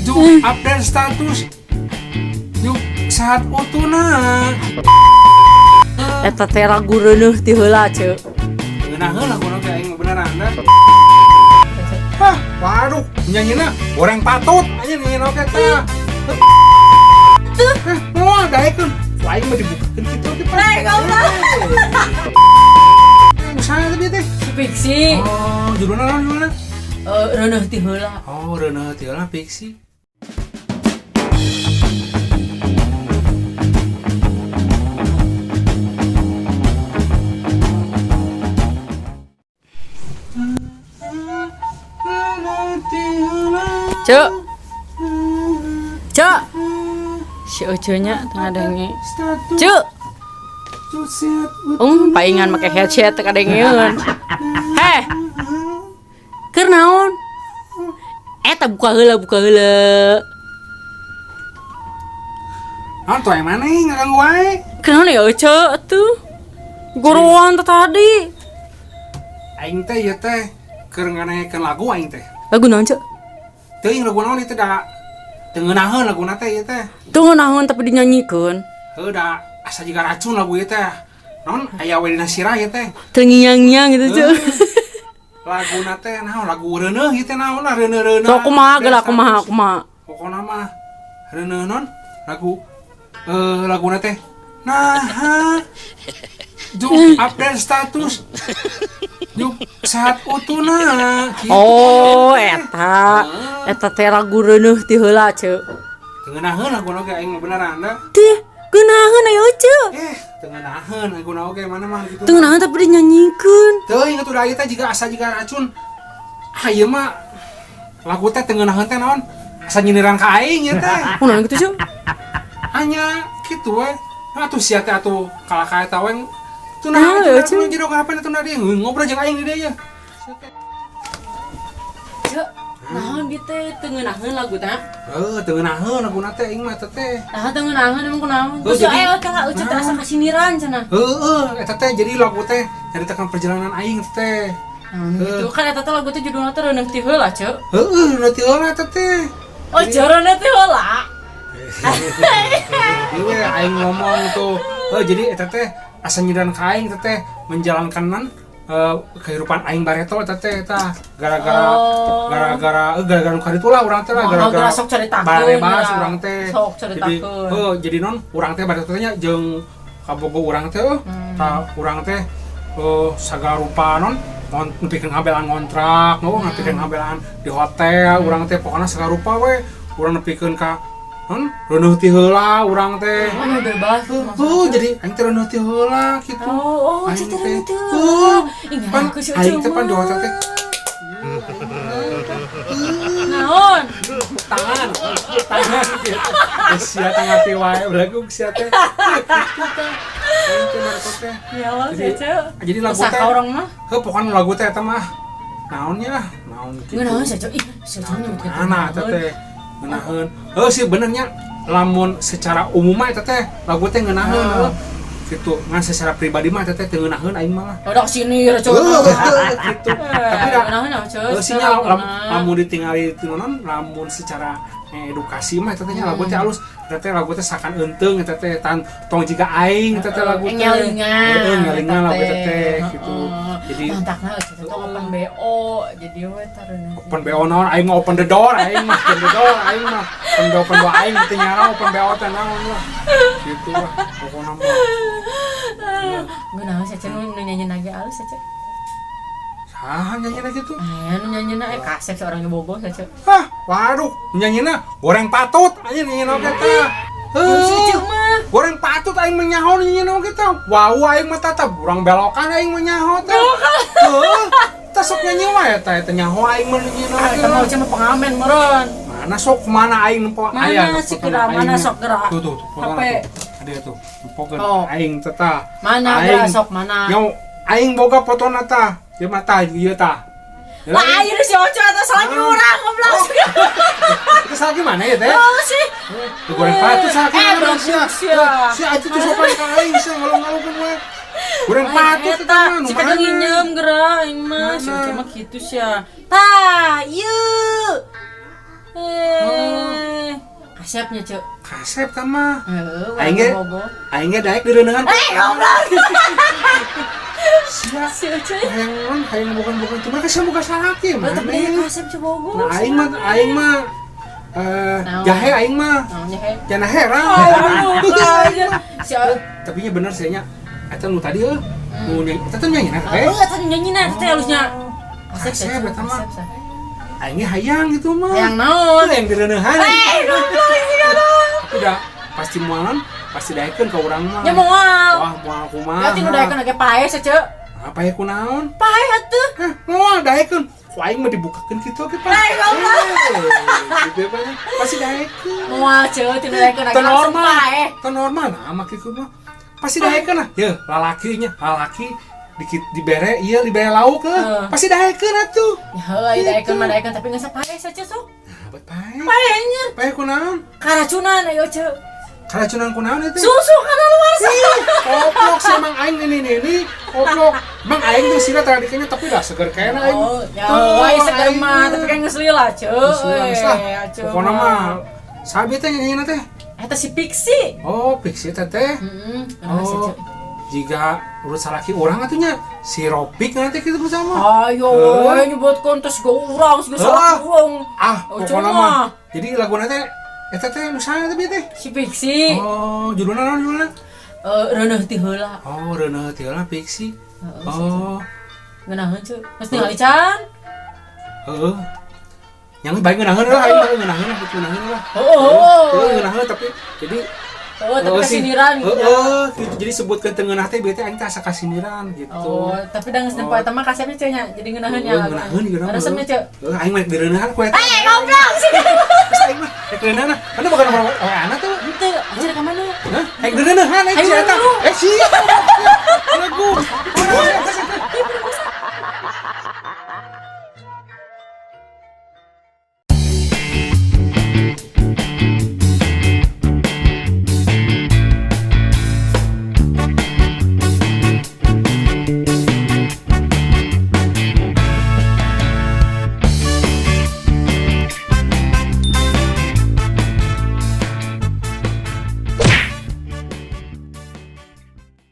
Juk update status. Juk sehat utuna. Eta teh lagu reuneuh ti heula, Ceu. Ngeunah heula kuno teh aing mah beneran dah. Hah, waduh, nyanyina goreng patut anjing nyanyi oge tah. Eh, moal daekeun. Aing mah dibukakeun kitu oge, Pak. Eh, goblok. Misalnya tadi teh. Fiksi. Oh, judulna naon judulna? Eh, reuneuh ti heula. Oh, reuneuh ti heula fiksi. Ceu. Ceu. Si Ucu nya teu ngadenge. Ceu. Paingan make headset teu kadengeun. Heh. Keur naon? Eta buka heula, buka heula. Naon tuh yang mana ngaganggu wae? Keur naon ya Ucu atuh? Goroan teh tadi. Aing teh ieu teh keur ngadengekeun lagu aing teh. Lagu naon, Ceu? Teuing lagu naon ieu teh da teu ngeunaheun laguna teh ieu teh. Teu ngeunaheun tapi dinyanyikeun. Heuh da asa jiga racun lagu ieu teh. Naon aya we dina sirah ieu teh. Terngiang-ngiang gitu, Ceu. Laguna teh naon lagu reuneuh ieu teh naon lah reuneuh-reuneuh. Sok kumaha geura kumaha kumaha. Pokona mah reuneuh non lagu laguna teh nah juk update status juk sehat utuna gitu. Oh, eta. Eta teh lagu reuneuh ti heula, Ceu. Teu ngeunaheun laguna oge aing mah beneran dah. Teh, geunaheun aya Ceu. Eh, teu ngeunaheun laguna oge mana mah gitu. Teu ngeunaheun tapi dinyanyikeun. Teuing atuh da ieu teh jiga asa jiga racun. Ah ieu mah lagu teh teu ngeunaheun teh naon? Asa nyindiran ka aing ieu teh. Kunaon kitu, Ceu? Hanya kitu we. Nah, atuh sia teh atuh kalah ka eta we. Tuh Nah, nah, ya, atuh Ceu. jadi kapan atuh dia ngobrol jeung aing di dieu ya. Ceu, naon dieu teh teu ngeunaheun lagu teh? Heuh, teu ngeunaheun laguna teh aing mah eta teh. Nah, teu ngeunaheun emang kunaon? Oh, Terus jadi- aya kala Ucu teh asa kasiniran cenah. Heueuh, eta teh jadi lagu teh nyaritakeun perjalanan aing teh. Naon gitu kan eta teh lagu teh judulna teh reuneuh ti heula, Ceu. Heueuh, nu ti heula eta teh. Oh, reuneuh ti heula. Ieu we aing ngomong tuh. Heuh, jadi eta teh asa nyindiran ka aing eta teh menjalankan nan kehidupan aing bareto eta teh eta gara-gara Oh. gara-gara nu kaditu lah urang teh lah Oh, gara-gara gara sok caritakeun, barebas ya. urang teh. Sok Jadi caritakeun. heuh, jadi non urang teh bareto teh nya jeung kabogo urang teh euh ta urang teh sagala rupa non nepikeun ngabelaan ngontrak, oh nepikeun ngabelaan di hotel, urang teh pokona sagala rupa we, urang nepikeun ka non reuneuh ti heula urang teh. Oh, nu bebas. Heuh, jadi aing teh reuneuh ti heula kitu. Oh, oh, Aing Ceu teh teh. reuneuh ti heula. Heuh, Ih, pan ngaku si Ucu aing teh pan di hotel teh Naon? tangan tangan gitu. Eh, sia teh ngerti wae belagu sia teh. Gitu teh. Aing teh bareto teh. Ya Allah, Jadi- Ceu. Jadi lagu Usaha teh orang mah. Heuh, pokoknya lagu teh eta mah naonnya lah, naon kitu. Ngeunaheun sia, Ceu. Ih, si Ucu nyebutkeun Mana eta teh ngeunaheun. Heuh sih benernya lamun secara umum mah eta teh lagu teh ngeunaheun heuh. Gitu. Ngan secara pribadi mah eta teh teu ngeunaheun aing mah lah. Udah sini ya, Ceu. Heuh, gitu. Tapi da ngeunaheun ya, Ceu. heuh sih nya lamun ditingali ti naon lamun secara edukasi mah eta teh nya lagu teh alus. Eta teh lagu teh sakan eunteung eta teh tan tong jiga aing eta teh lagu teh. Ngelingan. Heuh, ngelingan lagu eta teh gitu. Jadi mantakna Ucu teh open BO. Jadi we teh reuneuh. Open BO naon aing mah open the door aing mah open the door aing mah open BO open BO aing teu nyara open BO teh naon lah gitu lah pokona mah. Ngeunaheun sia, Ceu, nu nyanyi lagi alus sia, Ceu. Saha nyanyina kitu? Aya nu nyanyina kasep seorang bogo sia, Ceu. Hah, waduh, nyanyina goreng patut anjing nyanyina oge teh. Si Ceu Heuh, mah. goreng patut aing mah nyaho nyanyina oge teh. Wau aing mah tatap urang belokan aing mah nyaho teh. Heuh, teh sok nyanyi wae teh teh nyaho aing mah nyanyina Ah, oge. eta mah Ucu mah pengamen meureun. Mana sok mana aing nempo Mana aya si foto geura, aing mana mah. sok geura? Tuh tuh tuh foto HP. tuh. Ada tuh. Nempokeun Oh. aing teh tah. Mana Aing. geura sok mana? Nyaho aing boga fotona tah. Ieu mah tah ieu tah. Lah ayeuna si Oco eta salah nyurang goblok. Itu salah gimana ya teh? Oh sih. Tuh goreng patut salah Eh, gimana belum sia? sia. Sia aja tuh sopan ka aing sia ngalung-ngalungkeun we. Goreng patut eta mah nu Cika mana? nginjem geura aing mah. Si Mana? Oco mah kitu sia. Tah, ieu. Eh. Kasepnya, Ceu. Kasep tah mah. Heeh, Aing ge bogo. Aing ge daek direuneuhan. Eh, goblok. Sia. Si Ucuy. Hayang non, hayang bukan-bukan cuma kan sia boga salaki Oh, tapi maneh. kasep Ceu Bogo. Nah, aing mah eh Naon? jahe aing mah. Naon jahe? Jangan herang. Oh, aja. Si Tapi nya bener sih nya. Eta nu tadi euy. Nu nyanyi, eta teh nyanyi teh. Oh, eta nyanyi teh halusnya. Kasep, Kasep, Ceu, eta mah. kasep, sah. Aing ge hayang gitu mah. Hayang naon? Yang direuneuhan. Eh, goblok sih Tapi udah pasti moalan, pasti daekeun ka urang mah. Ya moal. Wah, moal kumaha. Ya tinu daekeun ge paeh sih, Ceu. Apa ya kunaon? Paeh atuh. Hah, moal daekeun. Ku aing mah dibukakeun kitu ge, Pak. Eh, goblok. Gitu ya, Pak. Pasti daekeun. Moal, Ceu, tinu daekeun Teu ge langsung normal. paeh. Teu normal nah mah kitu mah. Pasti daekeun lah. Ye, lalakinya, lalaki dikit dibere ieu dibere lauk ke. Heeh. Pasti daekeun atuh. Ya heuh, aya daekeun mah daekeun tapi geus paeh sih, Ceu, sok. Nah, buat paeh. Paeh nya. Paeh kunaon? Karacunan ayo, Ceu. Karacunan kunaon itu? Susu kana luar Ih, goblok sih emang aing ini goblok. Emang aing tuh sih tadi kayaknya tapi dah seger kayaknya aing. Oh, ya Tuh, wae seger aing mah, tapi kan geus lila, Ceu. Geus lila, geus lah. Eh, Ceu Pokokna mah sabi teh nyanyi teh. Eta si Pixi. Oh, Pixi teh teh. Heeh, oh. Oh, jika urut salaki urang atuh nya si Ropik nanti kita bersama. Ayo, Eh. we nyebut kontes go urang, geus salah urang. Ah, Oh, pokokna cuma. mah. Jadi laguna teh eta teh nu saha teh teh? Si Pixi. Oh, judulna naon judulna? Eh, reuneuh ti heula. Oh, Reuneuh ti heula Pixi. Heeh. Oh, Ngeunaheun, Ceu. Geus ningali can. heeh. Yang baik ngeunaheun lah, aing mah ngeunaheun lah, ngeunaheun lah. Oh, Heeh, ngeunaheun tapi jadi oh, tapi heeh sih. kasindiran gitu. Heeh, gitu. Jadi sebutkeun teu ngeunah teh bete aing teh asa kasindiran gitu. Oh, tapi da geus nempo eta mah kasepnya Ceu nya, jadi ngeunaheun nya. Heeh, ngeunaheun gitu. Resepnya, Ceu. Heeh, aing mah direunahan ku eta. Eh, goblok sih. Terus aing mah rek reunahan. Mana bukan orang anak tuh. Henteu, anjir ka mana? Hah? Rek direunahan aing Ayo, si eta. dulu. Eh, sia.